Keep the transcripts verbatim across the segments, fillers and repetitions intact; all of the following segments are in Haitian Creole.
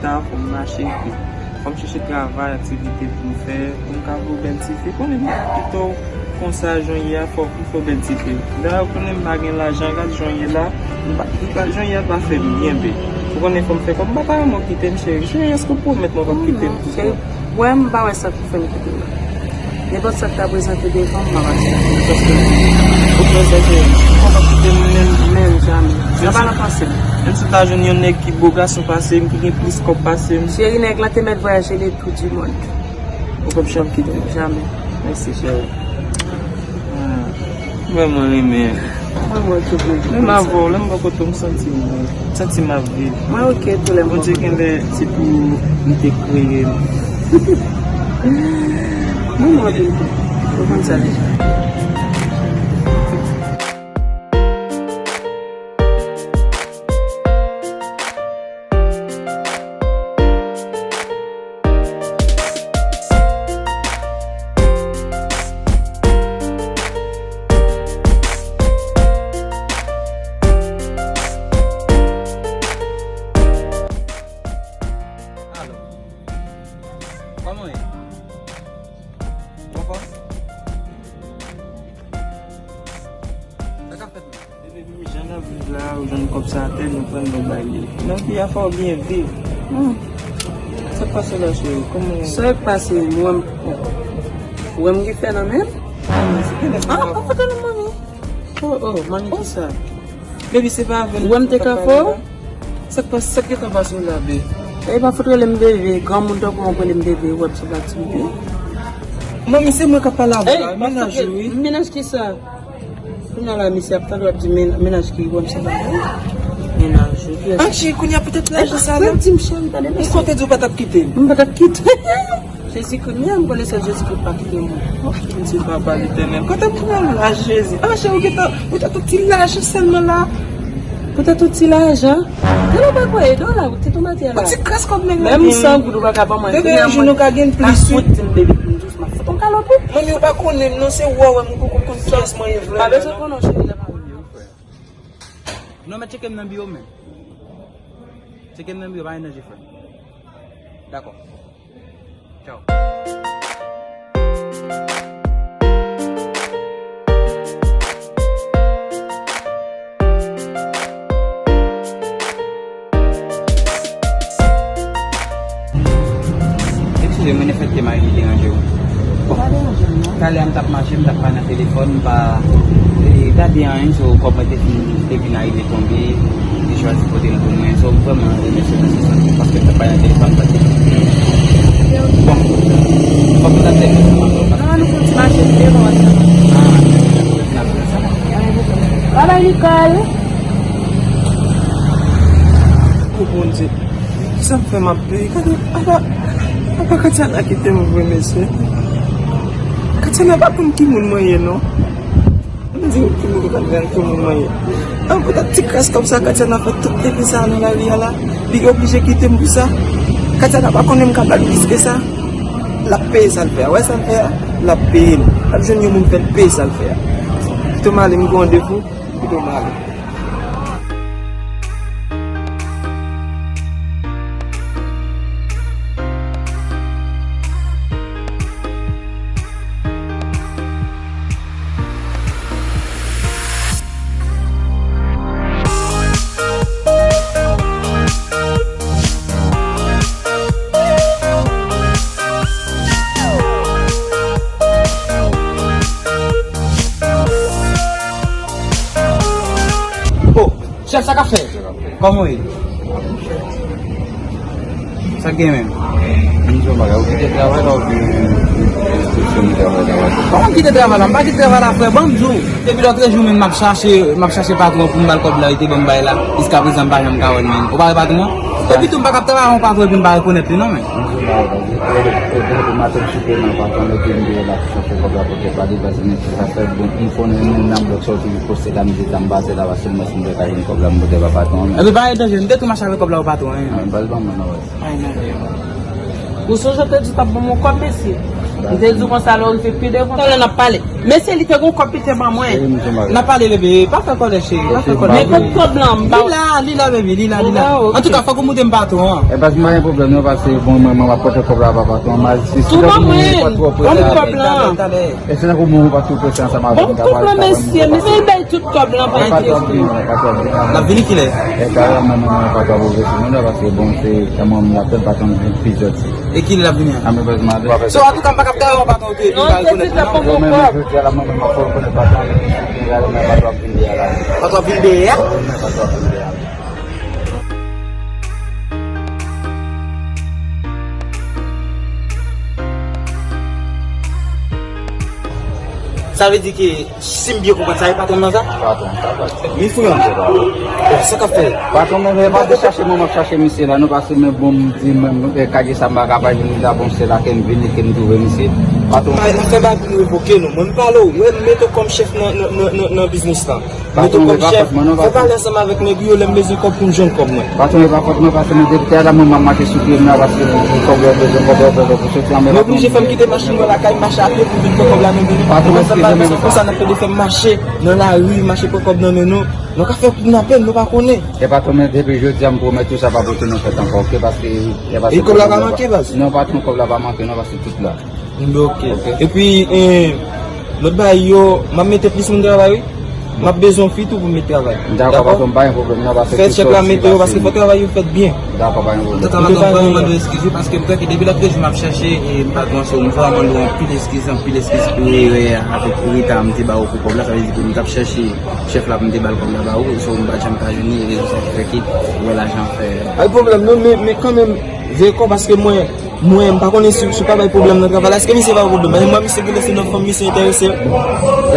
Sa fò m mache epi fò m chèche travay, aktivite pou m fè, pou m ka voye w bèl ti fi. Konnen m pa kite w konsa jan w ye a, fò m fè w bèl ti fi. Dayè, konnen m pa gen lajan, gad jan w ye la, m pa, m pa, jan w ye a pa fè m byen, babe. Ou konnen fò m fè kòb, m pa ta renmen w kite m, cheri. Cheri, èske w pwomèt mwen w p ap kite m pou kòb? Wè, m pa wè sa k pou fè m kite w la. Nenpòt sa k ta prezante devan m, m ap aksepte l, paske ou prezante m. Ou p ap kite m menm, menm, jamè. Sa pa nan panse m. Menm si w ta jwenn yon nèg ki bo gason pase m, ki gen plis kòb pase m. Cheri, nèg la te mèt vwayaje le tour du monde. Ou p ap janm kite m. Jamè. Mèsi, cheri. Ah, mwen, mwen renmen. Mwen, mwen tou, mwen tou. Menm avè w, lè m bò kote w, m santi m, m santi m ap viv. Mwen, oke, tou lè m bò kote w. Bondye kenbe ti pou m te kreye m. Mwen, mwen, oke, tou. Ou konn sa deja. Alo. Kòman w ye? Ou anfòm? Sa k ap fèt menm? Ebyen, jan n ap viv la, ou jwenn kòb sa atè, nou pran, nou bay li. Nan vi a, fò w byen viv. Hmm. Sa k pase la, cheri? Kòman? Sa k pase, mwen, mwen ki fè nan men? Ah, ou foto nan manmi. Oh, oh, manmi, ki sa? Baby, se pa avè l. Ou wè m te ka fè w? Sa k pas-, sa k gentan pase w la, be? E pa fout rele m bebe, granmoun tankou w ap rele m bebe, ou wè m sanble ak ti bebe. Manmi, se mwen k ap pale avè w la, mennaj ou, wi. Mennaj ki sa? Kounye a la, misye ap tande w ap di men-, mennaj ki, ou wè m sanble ak ou? Mennaj ou, ki... Anchi, kounye a poutèt lajan sa la. Di m cheri, tande, m konte di w pa t ap kite m. M pa t ap kite. Jezi, kounye a m konnen sèl Jezi ki pa kite moun. Oh, Bondye, Papa Letènèl, kote m pran laj, Jezi? Ah, cheri, ou gentan, ou ta tout ti lajan sèlman la. Ou ta tout ti lajan? Gade, ou pa kwè, e dola, ou te tou mati la. Ou ti kras kòb nèg la. Menm san goud ou pa ka ban mwen. Bebe, yon jou nou ka gen plis, wi. Fout di m bebe pou m dous, m ap fout yon kalòt, wi. Manmi, ou pa konnen m, non, se ou a wè m, ou poko konn kiyès mwen ye vrèman, non. Pa bezwen konnen, cheri, lè m ap vini, wi, frè. Non, men tcheke m nan biwo, men. Tcheke m nan biwo, pa gen danje, frè. Dakò. Tchaw. Eskize m, mwen, anfèt, te mari li deranje w. Pa deranje m, non. Talè a m t ap mache, m t ap pale nan telefòn, m pa, e, gade anyen, so, kòb mwen te fin, te vin arive tonbe, li chwazi pote l pou mwen. So, m vrèman remèsye w nan sans sa, paske m t ap pale nan telefòn, m pa t gen. Bon, fòk nou t ap fè ansanm avè w, paske... Non, nou fè yon ti mache devan ansanm. Ah, n ap fè sa. Bye bye, Nicole. Oh, Bondye. Kisa m fè m ap peye? Gade, apa, apa Katiana kite m vre, mesye. Katiana pa konn ki moun mwen ye, non. M di w ki moun, ki konn ki moun mwen ye. An, poutèt ti kras kòb sa, Katiana fè tout defi sa nan lari a la. Li oblije kite m pou sa. Katiana pa konnen m ka ba l plis ke sa. L ap peye sa l fè a. Wè sa l fè a? L ap peye l. L ap jwenn yon moun fè l peye sa l fè a. Kite m ale, m gen randevou. Kite m ale. Oh, chèf, sa k ap fèt? Kòman w ye? Sa k gen menm? M di yon bagay, ou kite travay la oubyen ou kontinye travay la? Kòman m kite travay la? M pa kite travay la, frè. Ban m di w, depi lòtrejou menm m ap chache, m ap chache patwon pou m ba l kòb la, li te ban m bay la. Jiskaprezan m pa janm ka wè l menm. Ou pa wè patwon an? Epi tou m pa ka ap travay ak yon patwon epi m pa rekonèt li non, men. M di yon bagay, paske ou, ou, ou, ou maten m sou pye nan patwon, epi m di w la, chache kòb la pote pa li, paske men se sa fè, bon, m konnen nou nan blòk sa, ou toujou poste la, m di sa m pase la, paske m wè si m te ka jwenn kòb la, m pote ba patwon an, men. Epi pa gen danje, m te tou mache avèk kòb la pou patwon an, men. An, ba l ban mwen non, wè. Ay, mèt. Ou sonje w te di w t ap ban m yon kòb, mesye? M te di w konsa lè w rive pi devan. Talè n ap pale. Mesye, li te gon kòb li te ban mwen. N ap pale, bebe. Pa fè kòlè, cheri. Pa fè kòlè. Men kot kòb lan, m ba w. Li la, li la, bebe. Li la, li la. Antouka, fòk ou moute m patwon an. E baz, m pa gen pwoblèm, non, paske bon, mwen, mwen, m ap pote kòb la ba patwon an. Tou ban mwen. Ban m kòb lan. E se nan kou moun pa tou prese ansanm avè m. Bon, koup lan, mesye, mesye, l bay tout kòb lan, pa enkyete w. L ap vini kilè? E kare mwen, mwen, mwen, pa twò pwogrese, non, la, paske, bon, se, kòman m la tèt pa tann plizyè ti. E kilè l ap vini an? A mwen, mwen, mwen, so, antouka, m pa kap kare w, patwon, ke li pa rekonèt, non? Mwen, mwen, jodi a la, mwen, mwen, mwen, fò rekonèt patwon, mwen, mwen, mwen, pa twò vin deyè la. Pa twò vin deyè a? Mwen, mwen, pa twò vin deyè a. Sa vle di ke si m byen konprann, sa e patwon nan sa? Patwon, sa patwon. Mil fran. Oh, sa k ap fè? Patwon, mwen pa te chache mwen, m ap chache misye la, non, paske men bon, m di, men, men, kage sa m pa ka bay li la, bon, se la ke m vini, ke m twouve misye. Patwon. Ay, afè bagay pou nou revoke nou. Mwen, m pale w, mwen, m mete w kòm chèf nan, nan, nan, nan, nan biznis la. Mete w kòm chèf. Fè pale ansanm avèk nèg yo, lè m bezwen kòb pou m jwenn kòb mwen. Patwon, e pa fòt mwen, paske mwen depi tè la, mwen, m ap mache sou pye m la, paske kòb yo bezwen, kòb yo bezwen pou soti an, men. Mwen oblije fè m kite machin mwen lakay, mache a pye pou vin pran kòb la nan men nou. Patwon, eskize mwen. Konsa n ap pede fè m mache nan lari, mache pran kòb nan men nou. Nou ka fè kidnapè, nou pa konnen. E patwon, men depi jodi a, m pwomèt ou sa pa pote nan fèt ankò, oke, paske, e paske. E kòb la pa manke, baz? Non, patwon, kòb la pa manke, non, paske tout la. Oke. Epi, eh, lòt bagay yo, m ap mete plis moun travay, wi. M ap bezwen fi tou pou m met travay. Dakò, patwon, pa gen pwoblèm, non, paske fè chèk la mete yo, paske fò travay yo fèt byen. Dakò, pa gen pwoblèm. Tata, m ap vrèman mande w eskiz, wi, paske m kwè ke depi lòt jou m ap chèche, e m pa tande w, m vrèman mande w anpil eskiz, anpil eskiz pou erè a, avèk reta m te ba w pou kòb la, sa vle di ke m t ap chèche chèf la pou m te ba l kòb la ba ou, so m pa t janm ka jwenn li, e rezon sa ki fè ke ou wè lajan fè. Pa gen pwoblèm, non, men, men kanmenm, veye kò, paske mwen, Mwen, m pa konnen si, si w ka bay pwoblèm nan travay la. Èske misye pa bay pwoblèm? Paske m wè misye gen lè se nòt fanm, misye enterese.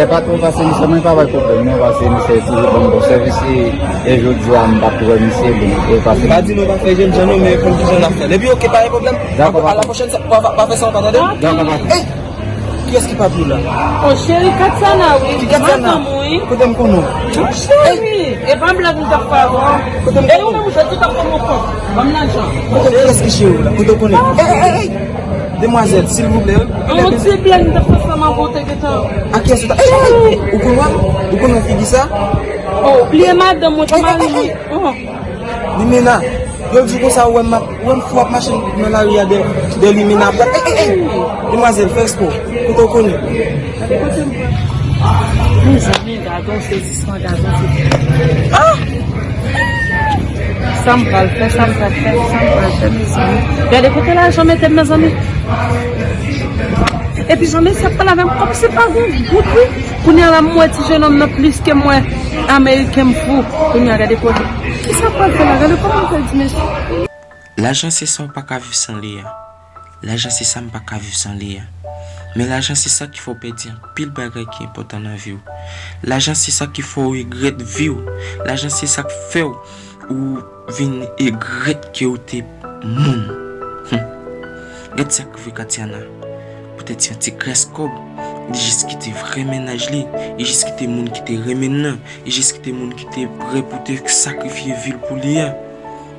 E pa twò pase misye, mwen pa bay pwoblèm, non, paske misye toujou ban m bon sèvis, e, e jodi a, m pa t wè misye, bon, e paske. Pa di nou pa fè jènjan, non, men konn kijan n ap fè l. Epi, oke, pa gen pwoblèm. Dakò, pa, pa, pa fè sa, pa, pa, pa fè sa ankò, tande? Dakò, pa. Ey! Kiyès ki pa di w la? O, cheri, Katsana, wi. Ki Katsana? Madanm ou, wi. Kote m konnen w? Cheri, e pa blag m t ap fè avè w. Kote m konnen w? E ou menm, ou jodi w t ap ban m yon kòb. Ban m lajan. Kote, kiyès ki cheri w la? Kote w konnen? Ey, ey, ey, ey! Demwazèl, silvouplè, wi. Yon ti blag m t ap fè ansanm avè w, te gentan. A kiyès ou ta? Ey, ey, ey! Ou konnen w? Ou konnen figi sa? O, bliye madanm mwen, ki mari mwen. Limena, yo di w konsa, ou wè m ap, ou wè m fou ap mache nan lari a dè, dè Limena ap bat. Ey, ey, ey! Demwazèl, fè respè w. Kote w konnen? Mezanmi, gade yon sezisman, gade yon sezisman. Ah! Sa m pral fè, sa m pral fè, sa m pral fè, mezanmi. Gade kote lajan mete m, mezanmi. Epi jan mesye ap pale avè m, kòmsi pa gen gout, wi. Kounye a la, m wè ti jenòm nan plis ke mwen. Ameriken, m fou. Kounye a, gade kote. Kisa pral fè la? Gade kòmantè di mesye. Lajan se sa w pa ka viv san li a. Lajan se sa m pa ka viv san li a. Men lajan se sa ki fè w pèdi anpil bagay ki enpòtan nan vi w. Lajan se sa ki fè w regrèt vi w. Lajan se sa k fè w ou vin regrèt ke w te moun. Hum. Gad sa k rive Katiana. Poutèt yon ti kras kòb, li jis kite vrè mennaj li, li jis kite moun ki te renmen l nan, li jis kite moun ki te prè pou te sakrifye vi l pou li a.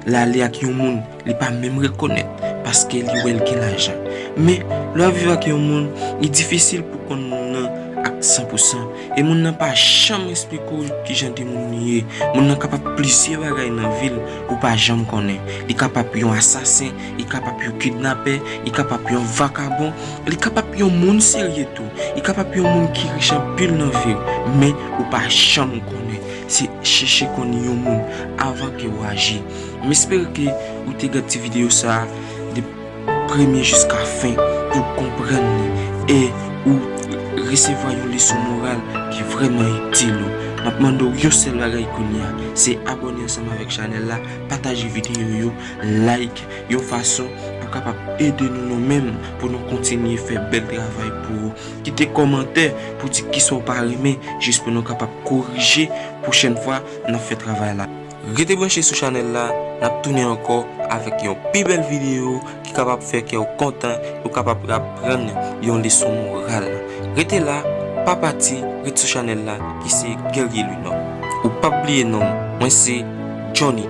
L ale ak yon moun li pa menm rekonèt paske li wè l gen lajan. Men, lè w ap viv ak yon moun, li difisil pou konn moun nan ak san pou san. E moun nan pa janm eksplike w kijan de moun li ye. Moun nan kapab plizyè bagay nan vi l ou pa janm konnen. Li kapab yon asasen, li kapab yon kidnapè, li kapab yon vakabon, li kapab yon moun serye tou, li kapab yon moun ki rich anpil nan vi w, men ou pa janm konnen. Se chèche konn yon moun avan ke w aji. M espere ke ou te gad ti videyo sa a de premye jiska fen pou w konprann li e ou resevwa yon leson moral ki vrèman itil ou. M ap mande w yon sèl bagay kounye a, se abòne ansanm avèk chanèl la, pataje videyo yo, like, yon fason pou kapab ede nou nou menm pou nou kontinye fè bèl travay pou ou. Kite kòmantè pou di kisa w pa renmen, jis pou nou kapab korije pwochèn fwa n ap fè travay la. Rete branche sou chanèl la, n ap tounen ankò avèk yon pi bèl videyo ki kapab fè kè w kontan, ou kapab aprann yon leson moral. Rete la, pa pati, ret sou chanèl la ki se Guerrier Louis Noble. Ou p ap bliye non m, mwen se Johnny.